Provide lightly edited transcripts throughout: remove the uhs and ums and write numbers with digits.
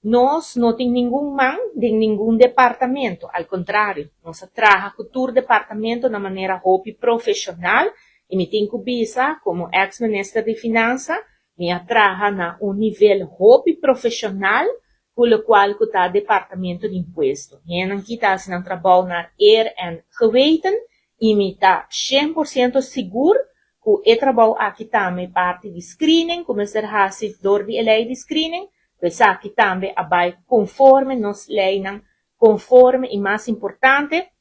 Nos no tin ningun man den ningun departamento, al contrario, nos a traha cu tur departamento na manera hopi profesional y mi tin cu bisa, como ex-minister di Finansa, mi a traha na un nivel hopi profesional cu locual cu ta departamento di impuesto. Hendenan aki ta haci nan trabou naar eer en geweten y mi ta 100% sigur cu e trabou aki tambe, parti di screening, cu mester haci door di ley di screening, pues aki tambe a bay conforme nos leynan, conforme y, mas importante,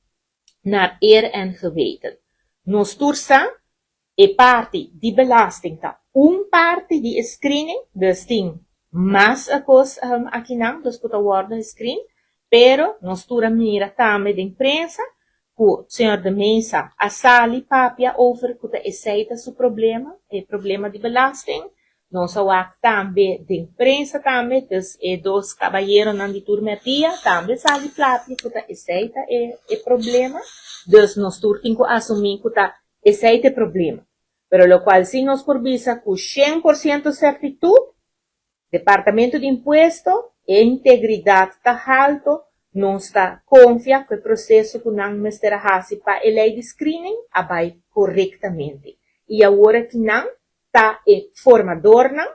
naar eer en geweten. Nos tur sa, e parti di belasting ta un parti di screening, dus tin mas cos akinan, dus cu ta wordo screen, pero nos tur a mira tambe den prensa cu señor de Mesa a sali papia over cu ta esey ta su problema, e problema di belasting. Nos a wak tambe den prensa tambe, dus e dos caballeronan di Tur Merdia tambe sali papia cu ta esey ta e problema. Dus nos tur tin cu asumi cu ta esey ta e problema. Pero locual si nos por bisa cu 100% certitud, Departamento di Impuesto, e integridad ta halto, nos ta confia cu e proceso cu nan mester a haci pa e ley di screening a bay corectamente. Y awor cu nan ta e formadornan,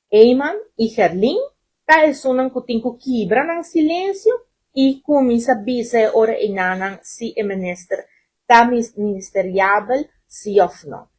Eman y Gerlin, ta esunnan cu tin cu kibra nan silencio y cuminsa bisa e ora eynan si e minister ta ministeriabel, si of no.